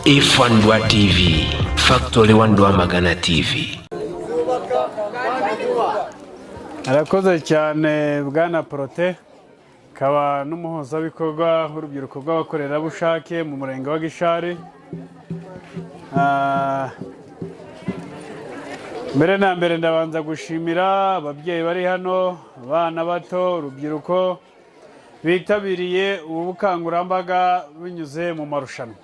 F1 TV, Factory 1 Rwamagana TV. Arakoze cyane Bwana Porote, akaba n'umuhuzabikorwa w'urubyiruko rw'abakorerabushake mu Murenge wa Gishari. Mbere na mbere ndabanza gushimira ababyeyi bari hano, abana bato, urubyiruko bitabiriye ubu bukangurambaga binyuze mu marushanwa.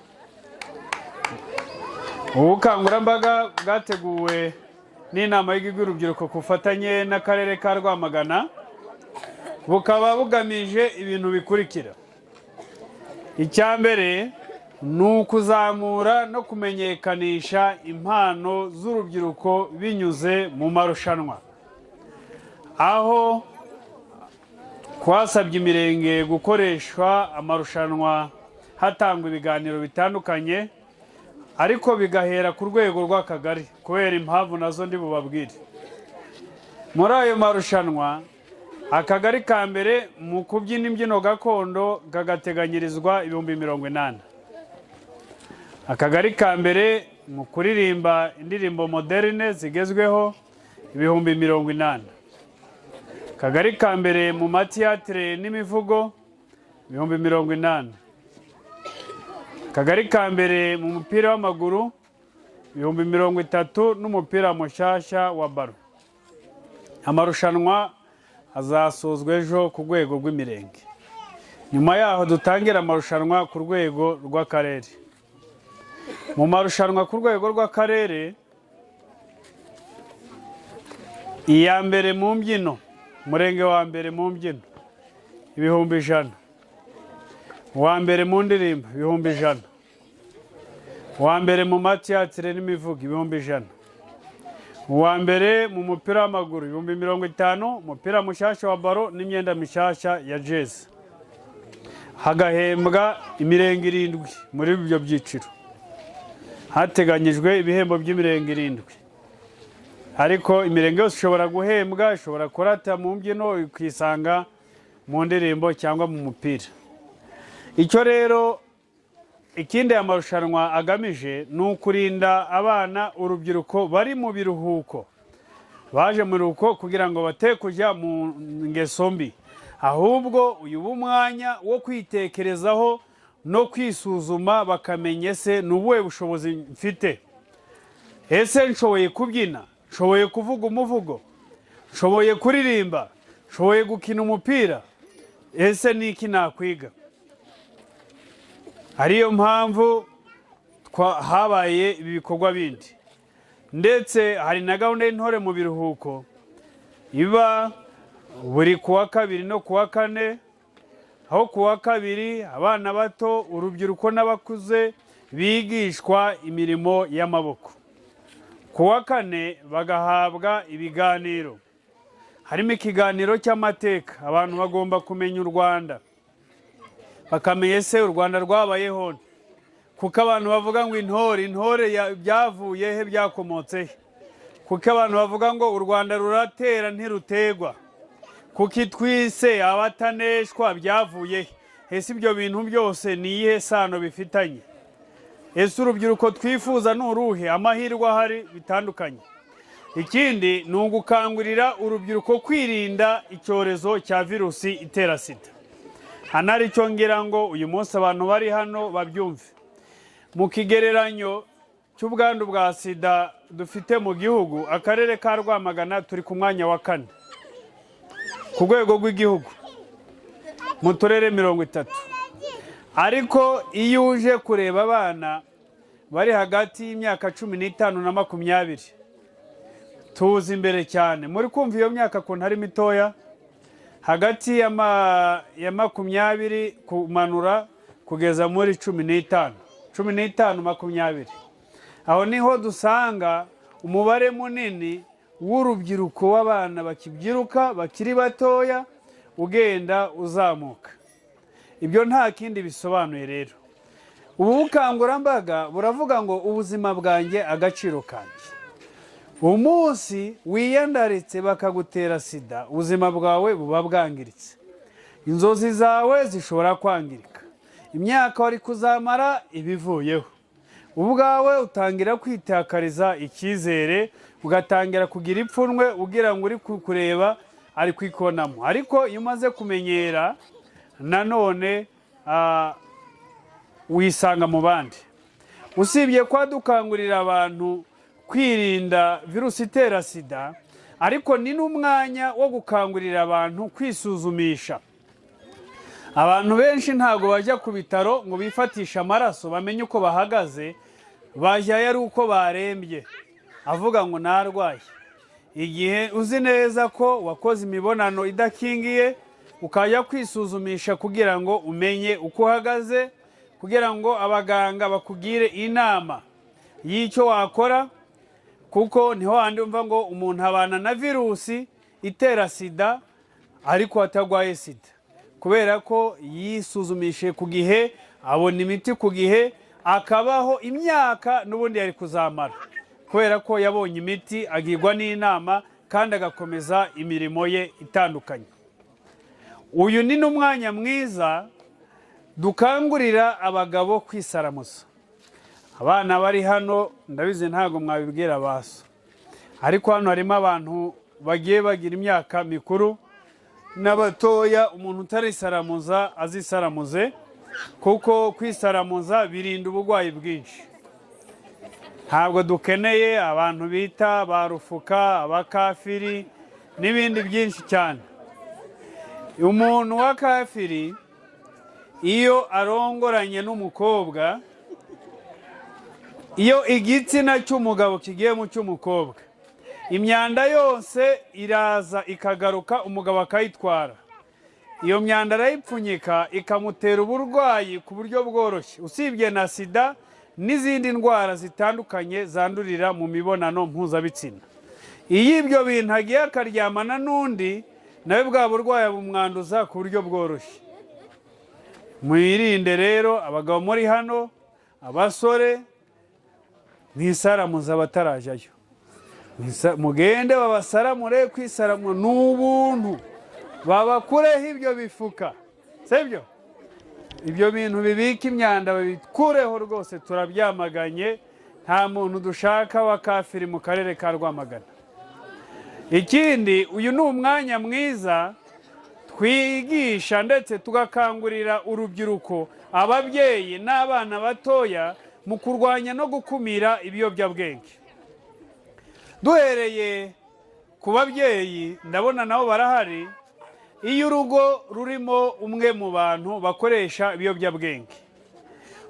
Ubu bukangurambaga bwateguwe n'Inama y'Igihugu y'Urubyiruko ku bufatanye n'Akarere ka Rwamagana, bukaba bugamije ibintu bikurikira: Icya mbere ni ukuzamura no kumenyekanisha impano z'urubyiruko binyuze mu marushanwa, aho twasabye imirenge gukoreshwa amarushanwa hatangwa ibiganiro bitandukanye, ariko bigahera ku rwego rw'akagari kubera impamvu nazo ndi bubabwire. Muri ayo marushanwa, akagari ka mbere mu kubyina imbyino gakondo kagateganyirizwa 80,000, akagari ka mbere mu kuririmba indirimbo moderne zigezweho 80,000, akagari ka mbere mu matiyatire n'imivugo 80,000, akagari ka mbere mu mupira w'amaguru 30,000 n'umupira mushyashya wa ballon. Amarushanwa azasozwa ejo ku rwego rw'imirenge, nyuma yaho dutangira amarushanwa ku rwego rw'akarere. Mu marushanwa ku rwego rw'akarere, iya mbere mu mbyino, umurenge wa mbere mu mbyino 100,000, uwa mbere mu ndirimbo 100,000, uwa mbere mu matiyatire n'imivugo 100,000, uwa mbere mu mupira w'amaguru 50,000, umupira mushyashya wa ballon n'imyenda mishyashya ya jezi. Hagahembwa imirenge irindwi muri ibyo byiciro. Hateganyijwe ibihembo by'imirenge irindwi, ariko imirenge yose ishobora guhembwa, ishobora kurata mu mbyino ikisanga mu ndirimbo cyangwa mu mupira. Icyo rero ikindi aya marushanwa agamije ni ukurinda abana, urubyiruko bari mu biruhuko, baje mu biruhuko kugira ngo bate kujya mu ngeso mbi, ahubwo uyu uba umwanya wo kwitekerezaho no kwisuzuma, bakamenya: ese ni ubuhe bushobozi mfite? Ese nshoboye kubyina? Nshoboye kuvuga umuvugo? Nshoboye kuririmba? Nshoboye gukina umupira? Ese ni iki nakwiga? Ariyo mpamvu habaye ibi bikorwa bindi. Ndetse hari na gahunda y'Intore mu Biruhuko iba buri kuwa kabiri no kuwa kane, aho kuwa kabiri abana bato, urubyiruko n'abakuze bigishwa imirimo y'amaboko, kuwa kane bagahabwa ibiganiro, harimo ikiganiro cy'amateka. Abantu bagomba kumenya u Rwanda, bakamenya ese u Rwanda rwabayeho? Kuko abantu bavuga ngo intore, intore byavuye he? Byakomotse he? Kuko abantu bavuga ngo u Rwanda ruratera ntirutegwa, kuko itwise abataneshwa, byavuye he? Ese ibyo bintu byose ni iyihe sano bifitanye? Ese urubyiruko twifuza ni uruhe? Amahirwe ahari bitandukanye. Ikindi ni ugukangurira urubyiruko kwirinda icyorezo cya virusi itera sida. Hano aricyo ngira ngo uyu munsi abantu bari hano babyumve. Mu kigereranyo cy'ubwandu bwa sida dufite mu gihugu, Akarere ka Rwamagana turi ku mwanya wa kane ku rwego rw'igihugu mu turere 30. Ariko iyo uje kureba abana bari hagati y'imyaka 15 na 20, tuza imbere cyane. Muri kumva iyo myaka ukuntu ari mitoya, hagati ya 20 kumanura kugeza muri 15, 15, 20, aho niho dusanga umubare munini w'urubyiruko w'abana bakibyiruka, bakiri batoya, ugenda uzamuka. Ibyo nta kindi bisobanuye. Rero ubu bukangurambaga buravuga ngo ubuzima bwanjye, agaciro kanjye. Umunsi wiyandaritse bakagutera sida, ubuzima bwawe buba bwangiritse, inzozi zawe zishobora kwangirika, imyaka wari kuzamara ibivuyeho. Ubwawe utangira kwitakariza icyizere, ugatangira kugira ipfunwe, ugira ngo uri kureba ari kwikonamo. Ariko iyo umaze kumenyera, nanone wisanga mu bandi. Usibye kuba dukangurira abantu kwirinda virusi itera SIDA, ariko ni n'umwanya wo gukangurira abantu kwisuzumisha. Abantu benshi ntabwo bajya ku bitaro ngo bifatishe amaraso bamenye uko bahagaze. Bajyayo ari uko barembye, avuga ngo narwaye. Igihe uzi neza ko wakoze imibonano idakingiye, ukajya kwisuzumisha kugira ngo umenye uko uhagaze, kugira ngo abaganga bakugire inama y'icyo wakora, kuko niho handi umva ngo umuntu abana na virusi itera SIDA ariko atarwaye SIDA, kubera ko yisuzumishije ku gihe, abona imiti ku gihe, akabaho imyaka n'ubundi yari kuzamara, kubera ko yabonye imiti, agirwa n'inama, kandi agakomeza imirimo ye itandukanye. Uyu ni n'umwanya mwiza dukangurira abagabo kwisaramuza. Abana bari hano, ndabizi ntabwo mwabibwira baso, ariko hano harimo abantu bagiye bagira imyaka mikuru n'abatoya. Umuntu utarisaramuza azisaramuze, kuko kwisaramuza birinda uburwayi bwinshi. Ntabwo dukeneye abantu bita ba rufuka, abakafiri n'ibindi byinshi cyane. Umuntu wa kafiri iyo arongoranye n'umukobwa, iyo igitsina cy'umugabo kigiye mu cy'umukobwa, imyanda yose iraza ikagaruka, umugabo akayitwara. Iyo myanda arayipfunyika, ikamutera uburwayi ku buryo bworoshye, usibye na SIDA n'izindi ndwara zitandukanye zandurira mu mibonano mpuzabitsina. Iyo ibyo bintu agiye akaryamana n'undi, nawe bwa burwayi bumwanduza ku buryo bworoshye. Mwirinde rero, abagabo muri hano, abasore, mwisaramuza abatarajyayo. Mugende babasaramure. Kwisaramura ni ubuntu, babakureho ibyo bifuka, sibyo? Ibyo bintu bibika imyanda babikureho rwose, turabyamaganye. Nta muntu dushaka wa kafiri mu karere ka Rwamagana. Ikindi, uyu ni umwanya mwiza twigisha ndetse tugakangurira urubyiruko, ababyeyi n'abana batoya mu kurwanya no gukumira ibiyobyabwenge. Duhereye ku babyeyi, ndabona nabo barahari. Iyo urugo rurimo umwe mu bantu bakoresha ibiyobyabwenge,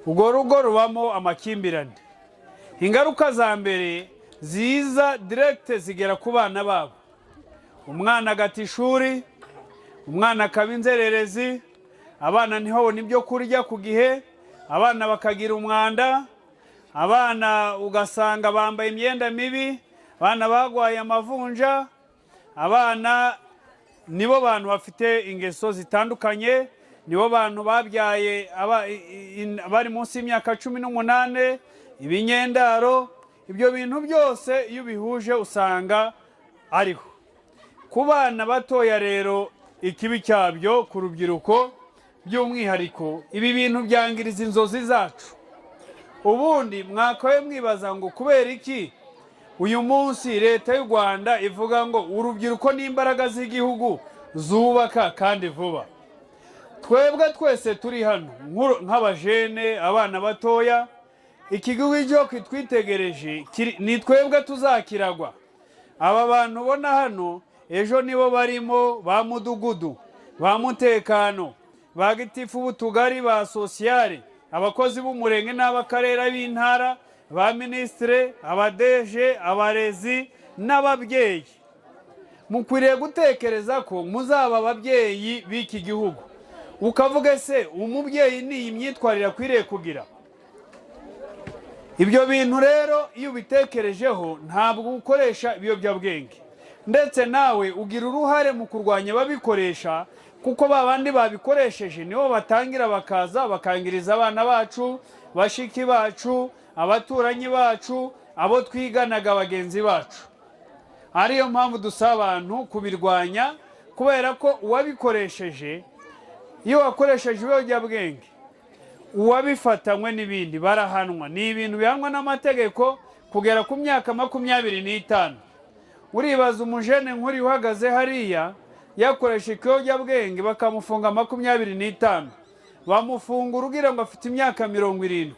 urwo rugo rubamo amakimbirane. Ingaruka za mbere ziza direct zigera ku bana babo. Umwana agata ishuri, umwana akaba inzererezi, abana ntibabone ibyo kurya ku gihe, abana bakagira umwanda, abana ugasanga bambaye imyenda mibi, abana bagwaye amavunja, abana nibo bantu bafite ingeso zitandukanye, nibo bantu babyaye bari munsi y'imyaka 18, ibinyendaro. Ibyo bintu byose iyo ubihuje usanga ariho. Ku bana batoya rero, ikibi cyabyo ku rubyiruko by'umwihariko, ibi bintu byangiriza inzozi zacu. Ubundi mwakabaye mwibaza ngo kubera iki uyu munsi Leta y'u Rwanda ivuga ngo urubyiruko ni imbaraga z'igihugu zubaka kandi vuba? Twebwe twese turi hano nk'abajene, abana batoya, iki gihugu icyo kitwitegereje ni twebwe tuzakiragwa. Aba bantu ubona hano ejo nibo barimo ba mudugudu, ba mutekano, ba gitifu b'utugari, ba social, abakozi b'umurenge n'ab'akarere, b'intara, ba minisitire, abadeje, abarezi n'ababyeyi. Mukwiriye gutekereza ko muzaba ababyeyi b'iki gihugu. Ukavuga ese umubyeyi ni iyi myitwarire akwiriye kugira? Ibyo bintu rero iyo ubitekerejeho, ntabwo ukoresha ibiyobyabwenge, ndetse nawe ugira uruhare mu kurwanya ababikoresha, kuko ba bandi babikoresheje nibo batangira bakaza bakangiriza abana bacu, bashiki bacu, abaturanyi bacu, abo twiganaga, bagenzi bacu. Ariyo mpamvu dusaba abantu kubirwanya, kubera ko uwabikoresheje, iyo wakoresheje ibiyobyabwenge Uwabifatanywe n'ibindi barahanwa. Ni ibintu bihanwa n'amategeko kugera ku myaka 25. Uribaza umujene nk'uri uhagaze hariya yakoresha ikiyobyabwenge, bakamufunga 25, bamufungura ugira ngo afite imyaka 70,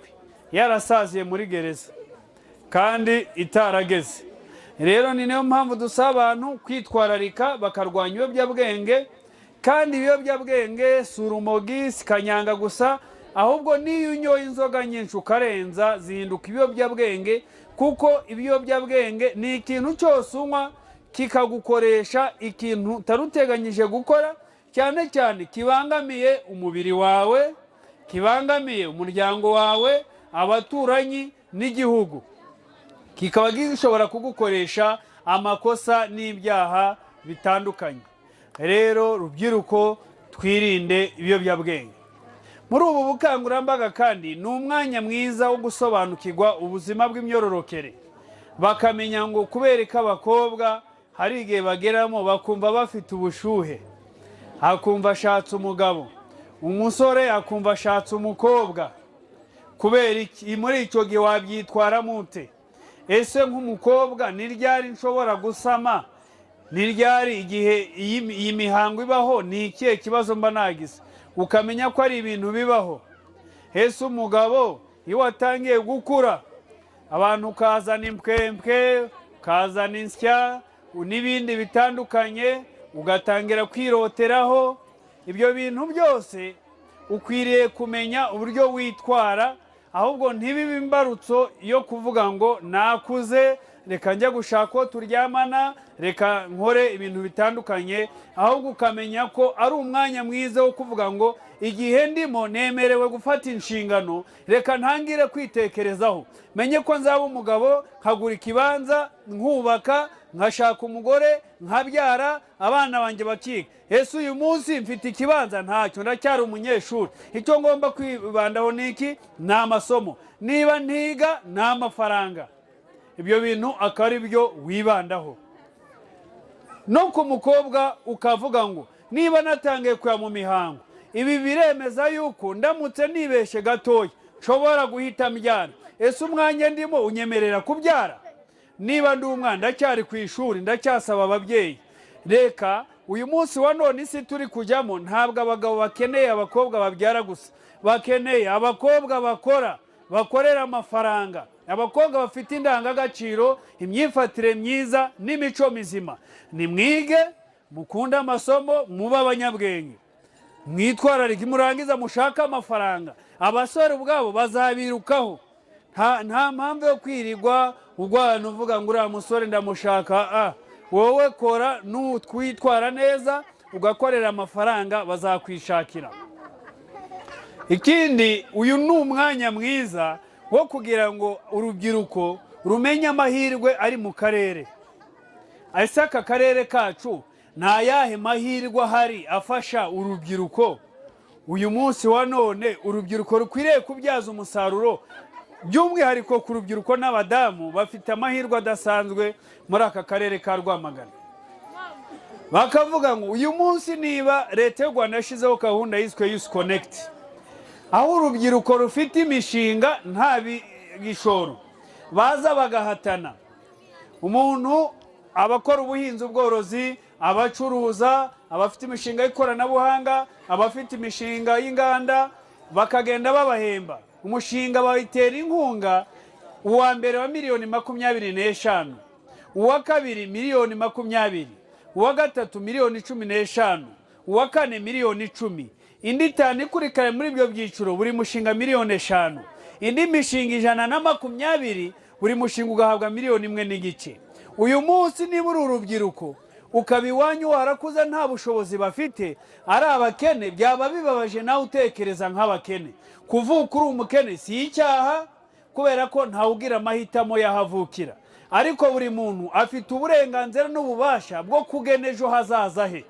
yarasaziye muri gereza kandi itarageze. Rero ni niyo mpamvu dusaba abantu kwitwararika, bakarwanya ibiyobyabwenge. Kandi ibiyobyabwenge si urumogi, si kanyanga gusa, ahubwo n'iyo unyoye inzoga nyinshi ukarenza zihinduka ibiyobyabwenge, kuko ibiyobyabwenge ni ikintu cyose unywa kikagukoresha ikintu utari uteganyije gukora, cyane cyane kibangamiye umubiri wawe, kibangamiye umuryango wawe, abaturanyi n'igihugu, kikaba gishobora kugukoresha amakosa n'ibyaha bitandukanye. Rero rubyiruko, twirinde ibiyobyabwenge. Muri ubu bukangurambaga kandi ni umwanya mwiza wo gusobanukirwa ubuzima bw'imyororokere, bakamenya ngo kubera ko abakobwa hari igihe bageramo bakumva bafite ubushuhe, akumva ashatse umugabo, umusore akumva ashatse umukobwa. Kubera iki? Muri icyo gihe wabyitwaramo ute? Ese nk'umukobwa ni ryari nshobora gusama? Ni ryari igihe iyi mihango ibaho? Ni ikihe kibazo mba nagize? Ukamenya ko ari ibintu bibaho. Ese umugabo, iyo watangiye gukura, abantu ukazana impwempwe, ukazana insya n'ibindi bitandukanye, ugatangira kwiroteraho, ibyo bintu byose ukwiriye kumenya uburyo witwara, ahubwo ntibibe imbarutso yo kuvuga ngo nakuze, reka njya gushaka uwo turyamana, reka nkore ibintu bitandukanye. Ahubwo ukamenya ko ari umwanya mwiza wo kuvuga ngo igihe ndimo nemerewe gufata inshingano, reka ntangire kwitekerezaho, menye ko nzaba umugabo, nkagura ikibanza, nkubaka, nkashaka umugore, nkabyara, abana banjye bakiga. Ese uyu munsi mfite ikibanza? Ntacyo, ndacyari umunyeshuri. Icyo ngomba kwibandaho ni iki? Ni amasomo. Niba ntiga, ni amafaranga. Ibyo bintu akaba ari byo wibandaho. No ku mukobwa ukavuga ngo niba natangiye kujya mu mihango, ibi biremeza yuko ndamutse nibeshe gatoya nshobora guhita mbyara. Ese umwanya ndimo unyemerera kubyara? Niba ndi umwana, ndacyari ku ishuri, ndacyasaba ababyeyi, reka uyu munsi wa none isi turi kujyamo, ntabwo abagabo bakeneye abakobwa babyara gusa, bakeneye abakobwa bakora, bakorera amafaranga, abakobwa bafite indangagaciro, imyifatire myiza n'imico mizima. Nimwige, mukunde amasomo, mube abanyabwenge, mwitwararike, murangiza mushake amafaranga. Abasore ubwabo bazabirukaho. Nta mpamvu yo kwirirwa urwana uvuga ngo uriya musore ndamushaka. Wowe kora, nutwitwara neza ugakorera amafaranga, bazakwishakira. Ikindi, uyu ni umwanya mwiza wo kugira ngo urubyiruko rumenye amahirwe ari mu karere. Ese aka karere kacu ni ayahe mahirwe ahari afasha urubyiruko? Uyu munsi wa none urubyiruko rukwiriye kubyaza umusaruro, by'umwihariko ku rubyiruko n'abadamu bafite amahirwe adasanzwe muri aka karere ka Rwamagana. Bakavuga ngo uyu munsi niba Leta y'u Rwanda yashyizeho gahunda yiswe Youth Connect, aho urubyiruko rufite imishinga nta gishoro baza bagahatana, umuntu abakora ubuhinzi, ubworozi, abacuruza, abafite imishinga y'ikoranabuhanga, abafite imishinga y'inganda, bakagenda babahemba. Umushinga bawitera inkunga, uwa mbere wa miliyoni 25, uwa kabiri miliyoni 20, uwa gatatu miliyoni 15, uwa kane miliyoni 10, indi itanu ikurikirana muri ibyo byiciro, buri mushinga miliyoni 5, indi mishinga 120, buri mushinga ugahabwa miliyoni 1.5. Uyu munsi niba uri urubyiruko, ukaba iwanyu warakuze nta bushobozi bafite, ari abakene, byaba bibabaje nawe utekereza nk'abakene. Kuvuka uri umukene si icyaha, kubera ko ntawugira amahitamo y'ahavukira, ariko buri muntu afite uburenganzira n'ububasha bwo kugena ejo hazaza he.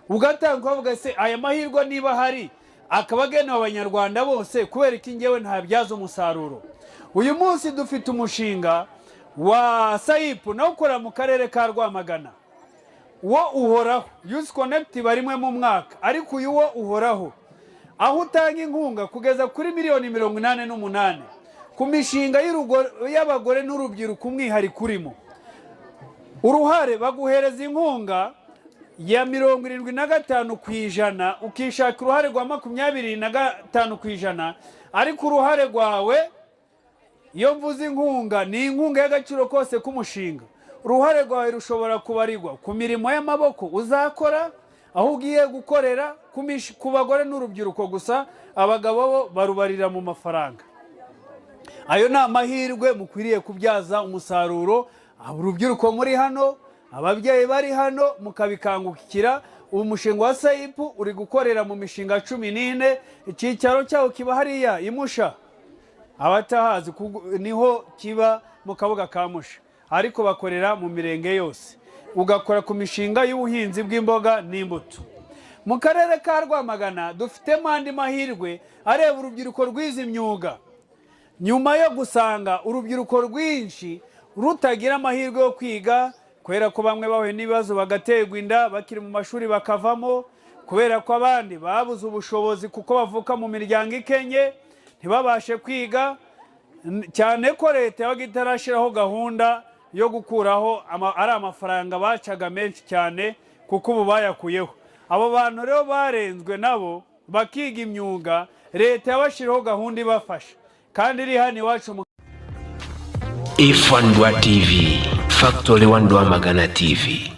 Ugatanga ukavuga: se aya mahirwe niba ahari akaba agenewe Abanyarwanda bose, kubera iki ngewe ntabyaza umusaruro? Uyu munsi dufite umushinga wa SAIP, nawo ukorera mu karere ka Rwamagana, wo uhoraho. Youth Connect iba rimwe mu mwaka, ariko uyu wo uhoraho. Aho utanga inkunga kugeza kuri miliyoni 88 ku mishinga y'abagore n'urubyiruko. Umwihariko urimo uruhare, baguhereza inkunga ya 75%, ukishaka uruhare rwa 25%. Ariko uruhare rwawe, iyo mvuze inkunga, ni inkunga y'agaciro kose k'umushinga. Uruhare rwawe rushobora kubarirwa ku mirimo y'amaboko uzakora, aho ugiye gukorera, ku bagore n'urubyiruko gusa. Abagabo bo barubarira mu mafaranga. Ayo ni amahirwe mukwiriye kubyaza umusaruro. Urubyiruko muri hano, ababyeyi bari hano, mukabikangukira. Ubu mushinga wa SAIP uri gukorera mu mishinga 14. Icyicaro cyawo kiba hariya i Musha, abatahazi niho kiba, mu Kabuga ka Musha, ariko bakorera mu mirenge yose. Ugakora ku mishinga y'ubuhinzi bw'imboga n'imbuto. Mu karere ka Rwamagana dufitemo andi mahirwe areba urubyiruko rwize imyuga. Nyuma yo gusanga urubyiruko rwinshi rutagira amahirwe yo kwiga, kubera ko bamwe bahuye n'ibibazo bagaterwa inda bakiri mu mashuri bakavamo, kubera ko abandi babuze ubushobozi kuko bavuka mu miryango ikenye ntibabashe kwiga, cyane ko leta yabaga itarashyiraho gahunda yo gukuraho ari amafaranga bacaga menshi cyane, kuko ubu bayakuyeho. Abo bantu rero barenzwe nabo bakiga imyuga, leta yabashyiriyeho gahunda ibafasha kandi iri hano iwacu mu F1 TV, Factory One Rwamagana TV.